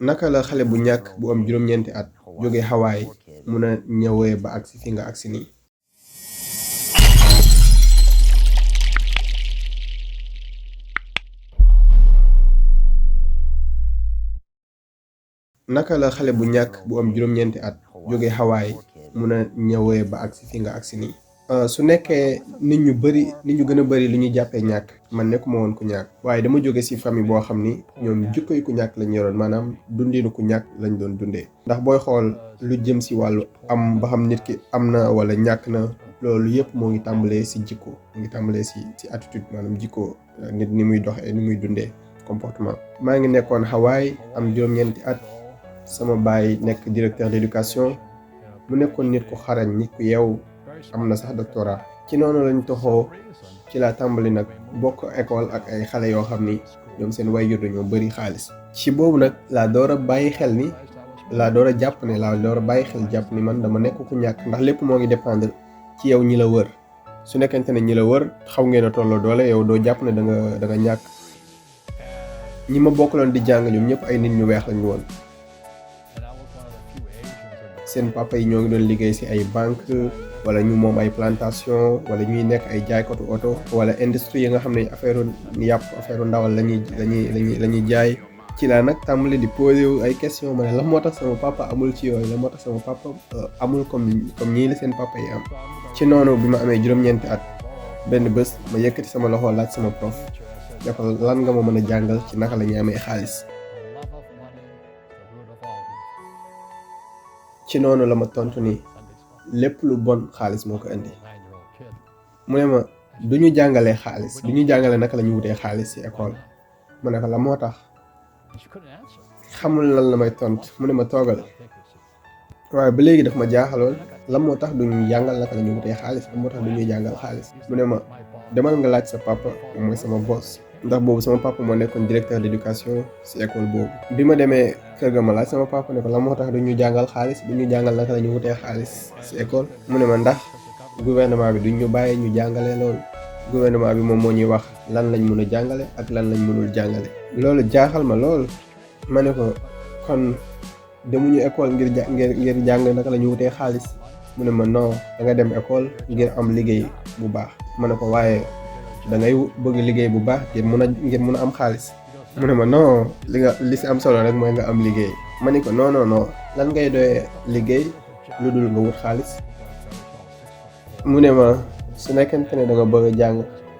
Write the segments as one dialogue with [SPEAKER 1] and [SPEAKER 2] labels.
[SPEAKER 1] naka la xale bu ñàkk bu am juróom-ñeenti at jóge Hawaii mun a ñëwee ba agsi fi nga agsi nii? naka la xale bu ñàkk bu am juróom-ñeenti at jóge Hawaii mun a ñëwee ba agsi fi nga agsi nii? su nekkee nit ñu gën a bëri lu ñuy jàppee ñàkk, man nekkuma woon ku ñàkk, waaye dama jóge ci famille boo xam ni ñoom jikko yi ku ñàkk lañ yoroon, maanaam dundinu ku ñàkk lañ doon dundee. ndax booy xool lu jëm ci wàllu am ba xam nit ki am na walla ñàkk na, loolu yëpp moo ngi tàmbalee ci jikko, mu ngi tàmbalee ci attitude, maanaam jikko nit ni muy doxee ni muy dundee comportement. maa ngi nekkoon Hawaii am juróom-ñeenti at, sama baay nekk directeur d'éducation, mu nekkoon nit ku xarañ, nit ku yeewu, am na sax doctorat. ci noonu lañ toxoo ci laa tàmbali nag bokk école ak ay xale yoo xam ni ñoom seen waajur dañoo bëri xaalis. ci boobu nag laa door a bàyyi xel ni jàpp ni man dama nekk ku ñàkk, ndax lépp moo ngi dépendre ci yow ñi la wër. su nekkente ne ñi la wër xaw ngeen a tolloo doole, yow doo jàpp ne da nga ñàkk. ñi ma bokkaloon di jàng ñoom ñëpp ay nit ñu weex lañu woon. seen papa yi ñoo ngi doon liggéey ci ay banque wala ñu moom ay plantation, wala ñuy nekk ay jaaykatu oto, wala industrie yi nga xam ne affaire yàpp, affaire ndawal lañuy jaay. ci laa nag tàmbali di posé ay question, ma ne la moo tax sama papa amul ci yooyu, la moo tax sama papa amul comme ñii la seen papa yi am. ci noonu bi ma amee juróom-ñeenti at, benn bés ma yëkkati sama loxo laaj sama prof ne ko lan nga ma mën a jàngal ci naka la ñuy amee xaalis. ci noonu la ma tontu ni lépp lu bon xaalis moo ko indi. mu ne ma du ñu jàngalee xaalis, du ñu jàngale naka la ñu wutee xaalis ci école. ma ne ko la moo tax. xamul lan la may tontu, mu ne ma toogal. waaye ba léegi daf ma jaaxaloon, lan moo tax du ñu jàngal naka la ñu wutee xaalis, lan moo tax du ñuy jàngal xaalis. mu ne ma demal nga laaj sa papa, mooy sama boss, ndax boobu sama papa moo nekkoon directeur d'éducation ci école boobu. bi ma demee kër ga ma laaj sama papa ne ko la moo tax du ñu jàngal xaalis, du ñu jàngal naka la ñu wutee xaalis ci école. mu ne ma ndax gouvernement bi duñ ñu bàyyi ñu jàngale loolu. gouvernement bi moom moo ñuy wax lan lañ mën a jàngale ak lan lañ mënul jàngale. loolu jaaxal ma lool. ma ne ko kon demuñu école ngir jàng naka la ñu wutee xaalis. mu ne ma non, da nga dem école ngir am liggéey bu baax. ma ne ko waaye da ngay bëgg liggéey bu baax ngir mun a am xaalis. mu ne ma non, li ci am solo rek mooy nga am liggéey. ma ne ko non, lan ngay doyee liggéey lu dul nga wut xaalis. mu ne ma su nekkente ne da nga bëgg a jàng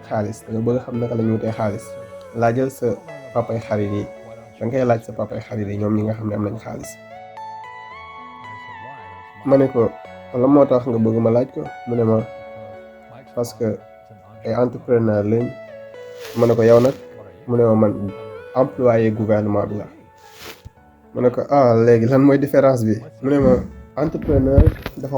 [SPEAKER 1] xaalis, da nga bëgg a xam naka la ñu wutee xaalis, laajal sa papay xarit yi, da ngay laaj sa papay xarit yi, ñoom ñi nga xam ne am nañ xaalis. ma ne ko la moo tax nga bëgg ma laaj ko. mu ne ma parce que ay entrepreneur lañ. ma ne ko yow nag. mu ne ma man employé gouvernement bi la. ma ne ko léegi lan mooy différence bi. mu ne ma entrepreneur dafa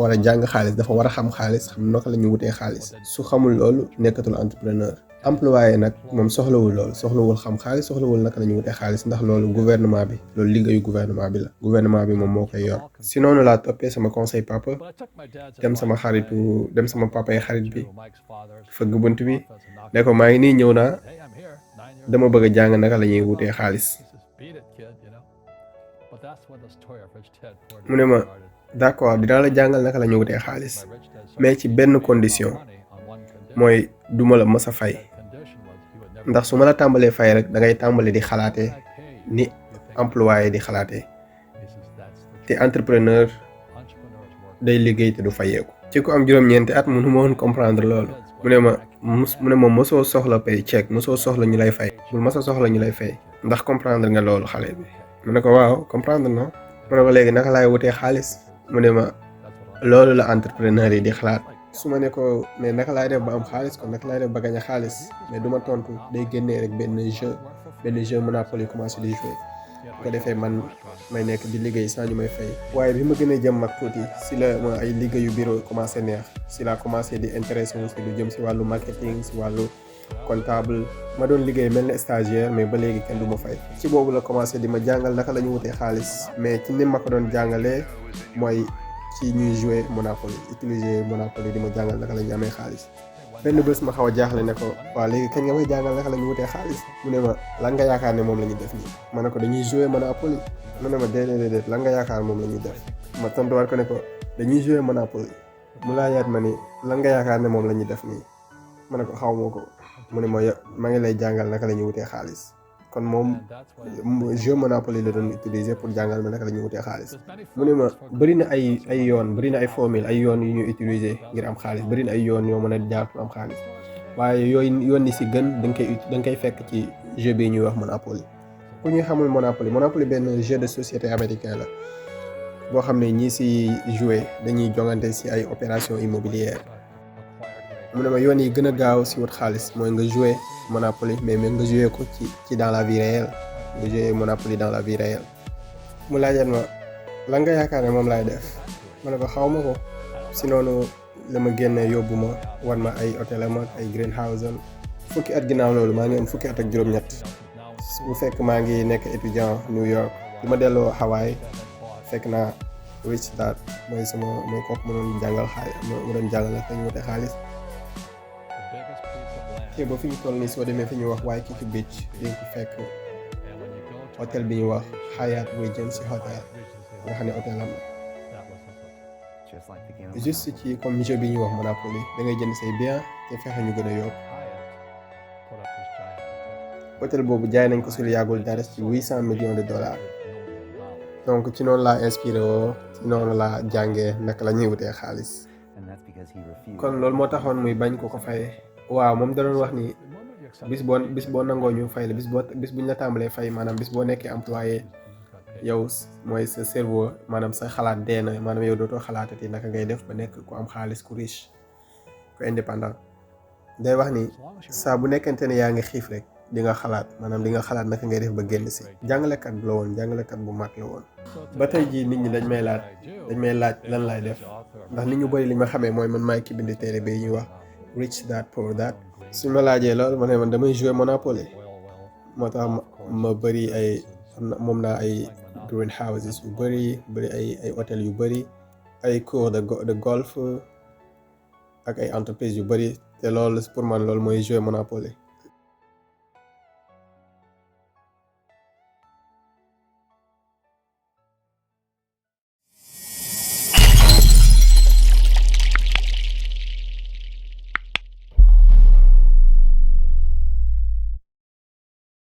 [SPEAKER 1] war a jàng xaalis, dafa war a xam xaalis, xam naka la ñu wutee xaalis. su xamul loolu nekkatul entrepreneur. employé nag moom soxlawul loolu, soxlawul xam xaalis, soxlawul naka la ñu wutee xaalis, ndax loolu gouvernement bi, loolu liggéeyu gouvernement bi la. gouvernement bi moom moo koy yor. si noonu laa toppee sama conseil papa, dem sama papa yi xarit bi, fëgg bunt bi ne ko maa ngi nii ñëw naa, dama bëgg a jàng naka la ñuy wutee xaalis. mu ne ma d'accord, dinaa la jàngal naka la ñuy wutee xaalis, mais ci benn condition, mooy duma la mës a fay. ndax su ma la tàmbalee fay rek da ngay tàmbali di xalaatee ni employé di xalaatee, te entrepreneur day liggéey te du fayeeku. ci ko am juróom-ñeenti at mënu ma woon comprendre loolu. mu ne ma mosoo soxla pay check, mosoo soxla ñu lay fay, bul mos a soxla ñu lay fay. ndax comprendre nga loolu xale bi. mu ne ko waaw comprendre na. mu ne ko léegi naka laay wutee xaalis. mu ne ma loolu la entrepreneur yi di xalaat. su ma ne ko mais naka laay def ba am xaalis, kon naka laay def ba gañ a xaalis, mais du ma tontu, day génnee rek benn jeu Monopoly commencé di jouer. bu ko defee man may nekk di liggéey sans ñu may fay. waaye bi ma gën a jëm mag tuuti si la ma ay liggéeyu bureau commencé neex, si laa commencé di intéressé wu si lu jëm si wàllu marketing, si wàllu comptable. ma doon liggéey mel ne stagiaire, mais ba léegi kenn du ma fay. ci boobu la commencé di ma jàngal naka la ñu wutee xaalis, mais ci ni ma ko doon jàngalee mooy ci ñuy jouer Monopoly, utiliser Monopoly di ma jàngal naka la ñu amee xaalis. benn bés ma xaw a jaaxle ne ko waaw léegi kañ nga may jàngal naka la ñu wutee xaalis mu ne ma lan nga yaakaar ne moom la ñuy def nii ma ne ko dañuy jouer Monopoly mu ne ma déedéet lan nga yaakaar moom la ñuy def ma tontuwaat ko ne ko dañuy jouer Monopoly mu laajaat ma ni lan nga yaakaar ne moom la ñuy def nii ma ne ko xaw ma ko mu ne ma ngi lay jàngal naka la ñuy wutee xaalis kon moom jeu Monopoly la doon utiliser pour jàngal ma naka la ñuy wutee xaalis mu ne ma bëri na ay yoon bëri na ay formule ay yoon yu ñu utiliser ngir am xaalis bëri na ay yoon yoo mën a jaar pour am xaalis waaye yooyu yoon ni si gën da nga koy fekk ci jeu bi ñuy wax Monopoly. pour ñu xamul Monopoly benn jeu de société américain la boo xam ne ñii si jouer dañuy jongante si ay opération immobilière mu ne ma yoon yi gën a gaaw si wut xaalis mooy nga jouer Monopoly mais nga jouer ko ci dans la vie réelle nga jouer Monopoly dans la vie réelle mu laajaat ma lan nga yaakaar ne moom laay def ma ne ko xaw ma ko si noonu la ma génnee yóbbu ma wan ma ay hôtel am ak ay greenhouse am fukki at ginnaaw loolu maa ngi am fukki at ak juróom-ñett bu fekk maa ngi nekk étudiant New York bi ma delloo Hawaii fekk naa Rich Dad mooy kooku ma doon jàngal dañu wute xaalis te ba fi ñu toll nii soo demee fi ñuy wax Waikiki Beach di nga ko fekk hôtel bi ñuy wax Hyatt Regency Hotel nga xam ne hôtel am juste ci comme jeu bi ñuy wax Monopoly da ngay jënd say bien te fexe ñu gën a yokk hôtel boobu jaay nañ ko si lu yàggul dara ci $800 millions donc ci noonu laa inspiré woo ci noonu laa jàngee naka la ñuy wutee xaalis kon loolu moo taxoon muy bañ ko fay waaw moom da doon wax ni bis boo nangoo ñu fay la bis buñ la tàmbalee fay maanaam bis boo nekkee employé yow mooy sa cerveau maanaam sa xalaat dee na maanaam yow dootoo xalaatati naka ngay def ba nekk ku am xaalis ku riche ku indépendant day wax ni saa bu nekkente ne yaa ngi xiif rek di nga xalaat naka ngay def ba génn si jàngalekat bu mag la woon ba tey jii nit ñi dañ may laaj lan laay def ndax nit ñu bëri li ma xamee mooy man maay ki bind téere bi ñuy wax Rich Dad Poor Dad suñ ma laajee loolu ma ne man damay jouer Monopoly moo tax ma bëri moom naa ay greenhouses yu bëri ay hôtel yu bëri ay cours de golf ak ay entreprises yu bëri te loolu pour man loolu mooy jouer Monopoly